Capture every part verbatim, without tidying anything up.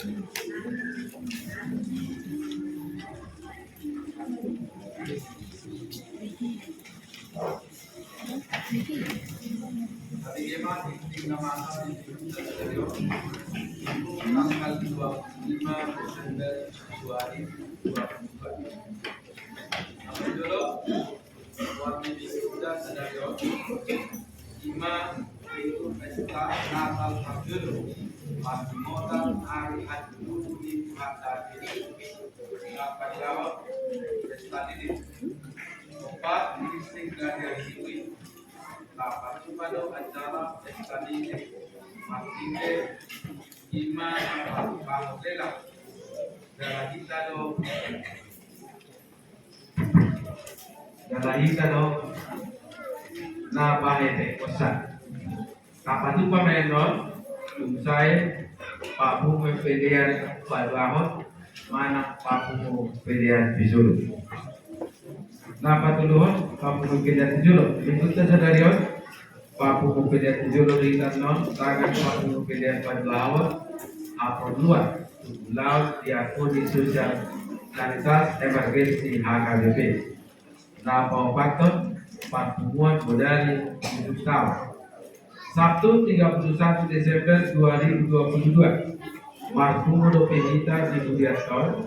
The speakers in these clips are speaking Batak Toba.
Tanggal dua puluh lima Desember dua ribu dua puluh dua. Apa itu, lo? Warna biru dan sadari on. Ima itu pesta Natal parjolo. Parjolo hari adu di Natal. Apa jawab? Pesta ini. Opat, listing dari hari ini. Apa cuma do acara pesta ini? Maksudnya, ima apa? Kalau lelang. Dari kita do. Jala hita do na pahehe osan. Tapatupa ma annon, tung sae papungu pelean paduahon manang papungu pelean pijolo. Na patoluhon papungu pelean pijolo. Berikutnya sadari on, papungu pelean pijolo do hita annon, tagan papungu pelean paduahon, haporluan tu ulaon diakoni sosial Caritas Emergency H K B P. Na paopathon, parpunguan bodari ujung taon. Sabtu tiga puluh satu Desember dua ribu dua puluh dua. Marpungu dope hita di huria on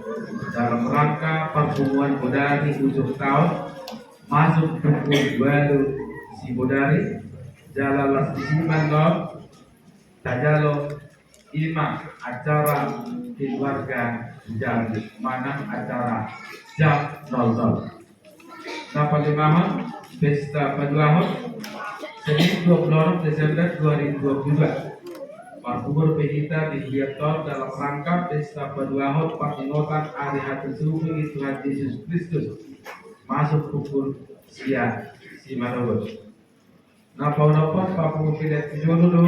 dalam rangka parpunguan bodari ujung taon, masuk pukul ualu sibodari, jala las disi ma annon tajalo ima acara keluarga jam manang acara jam nol nol. Na palimahon, pesta paduahon, Senin dua puluh enam Desember dua ribu dua puluh dua. Marpungu dope hita di huria on dalam rangka pesta paduahon parningotan ari hatutubu ni Tuhan Jesus Kristus. Masuk pukul sia simadohon. Na paonomhon, papungu pelean pijolo do,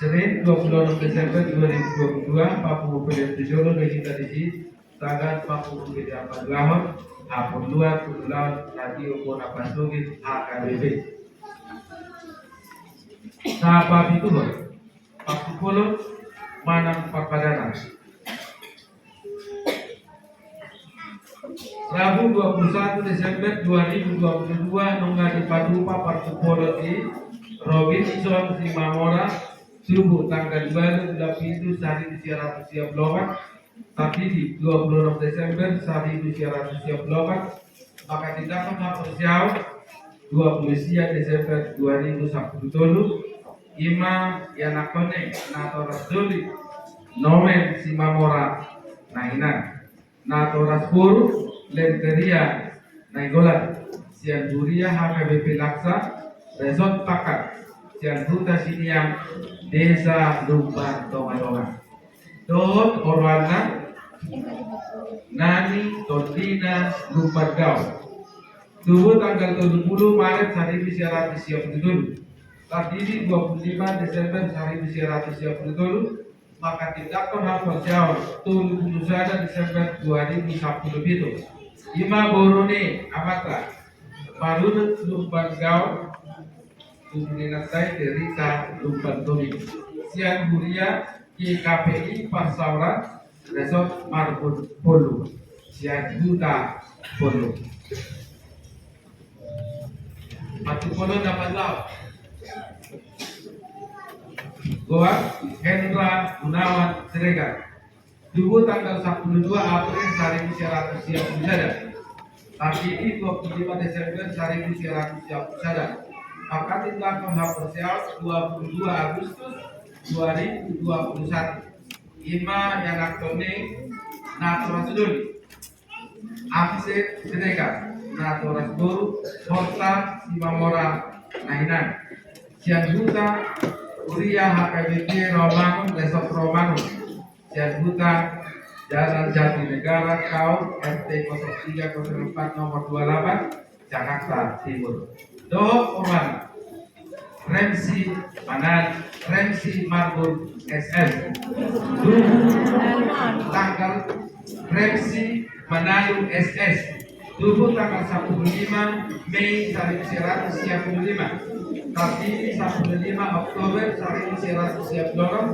Senin dua puluh enam Desember dua ribu dua puluh dua, papungu pelean pijolo do hita disi, tagan papungu pelean paduahon, haporluan tu ulaon Radio Bona Pasogit H K B P. Na papituhon, parpupulon manang parpadanan. Rabu dua puluh satu Desember dua ribu dua puluh dua, nunga dipatupa parpupulon i, Robinson Simamora, tubu tanggal ualu bulan pitu saribu sia ratus sia pulu opat, tardidi dua puluh enam Desember saribu sia ratus sia pulu opat, manghatindanghon haporseaon dua puluh sia Desember dua ribu sampulu tolu, ima ianakhonna natoras doli, nomen Simamora Nahinan, natoras boru Lenteria Nainggolan, sian huria H K B P Laksa, Resort Pakar, sian Huta Siniang, Desa Lumban Tongatonga. Dohot oroanna, Nani Tondina Lumban Gaol. Tubu tanggal tolu puluh Maret saribu sia ratus sia pulu tolu. Tardidi dua puluh lima Desember saribu sia ratus sia pulu tolu. Manghatindanghon haporseaon tolu puluh sada Desember dua ribu sampulu pitu. Ima boru ni amanta, Marunut Lumban Gaol, Bumina Sai Derita Lumban Tobing. Sian huria G K P I Parsaoran, Resort Marbun Polhut. Sian Huta Polhut. Parpupulon na paduahon, Goar Hendra Gunawan Siregar. Tubu tanggal sampulu dua April saribu sia ratus sia pulu sada. Tardidi dua puluh lima Desember saribu sia ratus sia pulu sada. Manghatindanghon haporseaon dua puluh dua Agustus dua ribu dua puluh satu. Ima ianakhonna natoras doli, Amse Siregar, natoras boru Horta Simamora Nahinan. Sian huta huria H K B P Rawamangun, Resort Rawamangun. Sian huta Jalan Jatinegara, Kaum, R T kosong tiga kosong empat nomor dua puluh delapan, Jakarta Timur. Dohot oroanna, Remsi Manan, Remsi Marbun S S. Tubu tanggal, Remsi Manalung S S. Tubu tanggal sampulu lima Mei saribu sia ratus sia pulu lima. Tardidi sampulu lima Oktober saribu sia ratus sia pulu onom.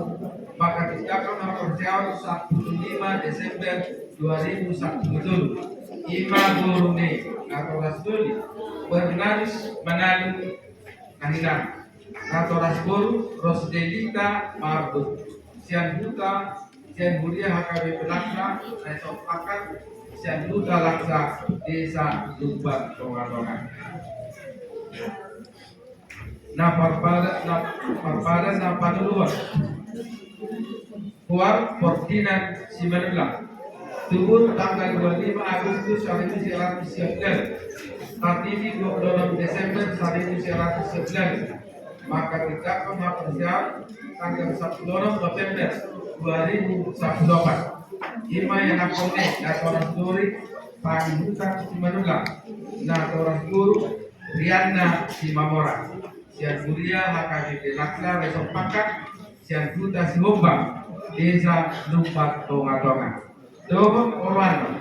Manghatindanghon haporseaon sampulu lima Desember dua ribu sampulu tolu. I ma boru ni natoras doli Bernadus Manaluk na hinan, natoras boru Rosdelita Marbun, sian huta, sian huria H K B P Laksa, Resort Pangkang, sian huta Laksa, desa Lumban Tongatonga. Na parpada, na parpada na panuluhon. Goar Ferdinand Simanullang. Tubu tanggal dua puluh lima Agustus seribu sembilan ratus sembilan puluh delapan. Tardidi dua puluh enam Desember seribu sembilan ratus sembilan puluh delapan. Manghatindanghon haporseaon tanggal sepuluh November dua ribu sepuluh delapan. I ma ianakhon ni natoras doli Pangihutan Simanullang, natoras boru Rianna Simamora, sian huria H K B P Laksa Resort Pangkang, sian huta Sihombang, desa Lumban Tongatonga. Dohot oroanna,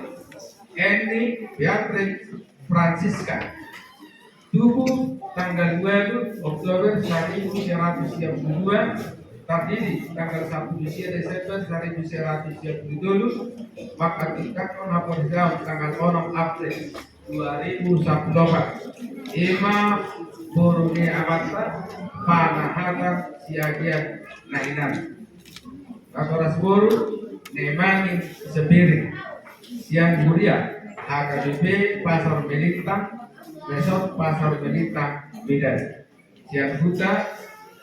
Eni Beatrix Francisca. Tubu tanggal dua puluh Oktober seribu sembilan ratus sembilan puluh dua, tardidi tanggal sepuluh Desember seribu sembilan ratus sembilan puluh tolu, manghatindanghon haporseaon tanggal onom April dua ribu sepuluh delapan. I ma boru ni amanta Panahata Siagian na hinan. Natoras boru Nemani Sembiring, sian huria H K B P Pasar Melintang, Resort Pasar Melintang, Medan, sian huta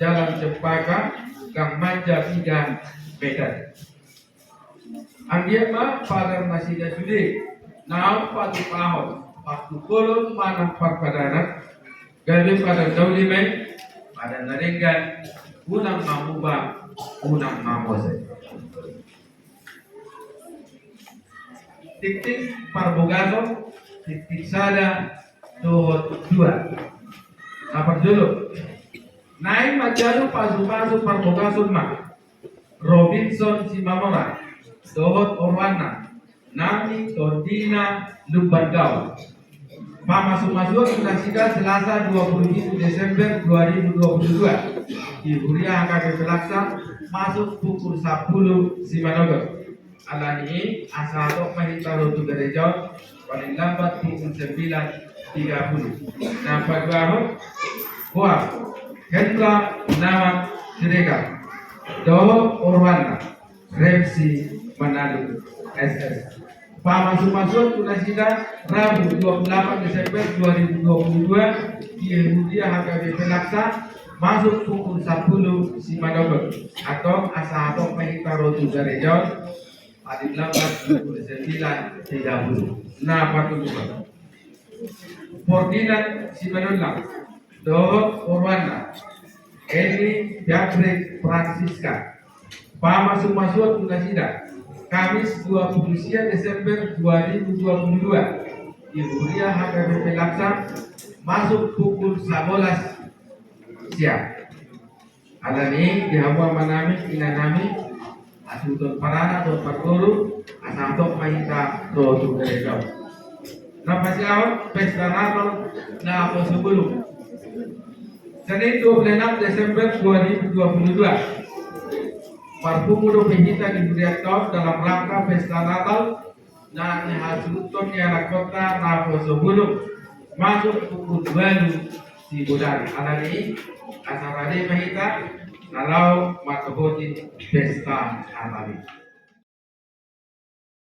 Jalan Cempaka, Gang Manja, Pidan, Medan. Anggiat ma padan nasida sude naung patupahon, patupahon manang parpadanan, gabe padan na uli ma i, padan na denggan, unang mamuba, unang mamose. Tingting parbogason, tingting sada dohot dua. Na parjolo, naeng manjalo pasupasu parbogason ma Robinson Simamora dohot oroanna, nang ni tondina Lumban Gaol. Pamasumasuon tu nasida Selasa dua puluh pitu Desember dua ribu dua puluh dua di huria H K B P Laksa, masuk pukul sepuluh simanogot. Alani i, asa hatop ma hita ro tu gareja on, paling lambat pukul sembilan tiga puluh. Na paduahon, goar Hendra Gunawan Siregar dohot oroanna, Remsi Manaluk S S. Pamasumasuon tu nasida Rabu dua puluh delapan Desember dua ribu dua puluh dua di huria H K B P Laksa, masuk pukul sepuluh simanogot. Antong asa hatop ma hita ro tu gareja on, paling lambat pukul sembilan tiga puluh. Na patoluhon, Ferdinand Simanullang dohot oroanna, Eni Beatrix Francisca. Pamasumasuon tu nasida Kamis dua puluh sia Desember dua ribu dua puluh dua di huria H K B P Laksa, masuk pukul sabolas siang. Alani i, di hamu amanami, inanami, hasuhuton paranak dohot parboru, asa hatop ma hita ro tu gareja on. Na pasiahon pesta Natal naposo bolon. Senin dua puluh enam Desember dua ribu dua puluh dua. Marpungu dope hita di hurianta on dalam rangka pesta Natal na nihasuhuton ni anakkonta naposo bolon, masuk pukul ualu sibodari. Alani i, asa rade ma hita na laho mandohoti pesta Natal i.